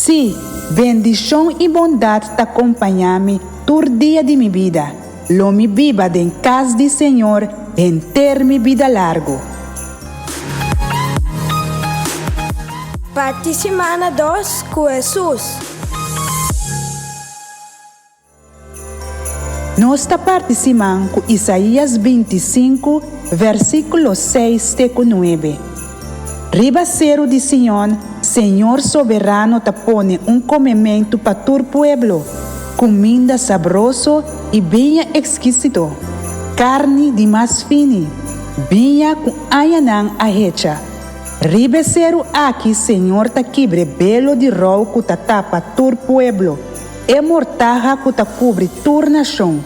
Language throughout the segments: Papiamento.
Sí, bendishon i bondat ta kompañá mi tur dia di mi bida. Lo mi biba den kas di Señor henter mi bida largu. Parti simana dos ku Hesus. Nos ta parti siman ku Isaías 25, versíkulo 6 te ku 9. Riba seru di Sion, Señor Soberano ta pone un komementu pa tur pueblo, kuminda sabroso i biña ekskisito, karni di mas fini, biña ku añanan a hecha. Riba e seru aki Señor ta kibra e belo di rou ku ta tapa tur pueblo, E mortaha ku ta kubri tur nashon.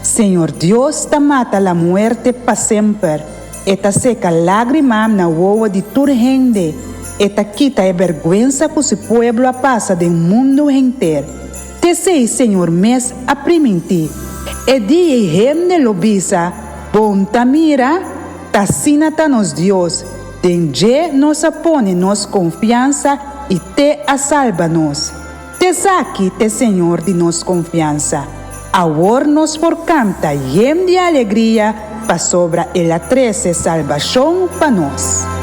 Señor Dios ta mata la muerte pa semper, E ta seka lágrima na wowo di tur hende, E ta kita e bèrgwensa ku su pueblo a pasa den mundu henter. T'esei Señor mes a primintí. E dia ei hende lo bisa, Bon ta mira, t'asina ta nos Dios, den dje nos a pone nos konfiansa i t'e a salba nos. T'esaki t'e Señor di nos konfiansa. Awor nos por kanta yen di alegria pasobra el a trese salbashon pa nos.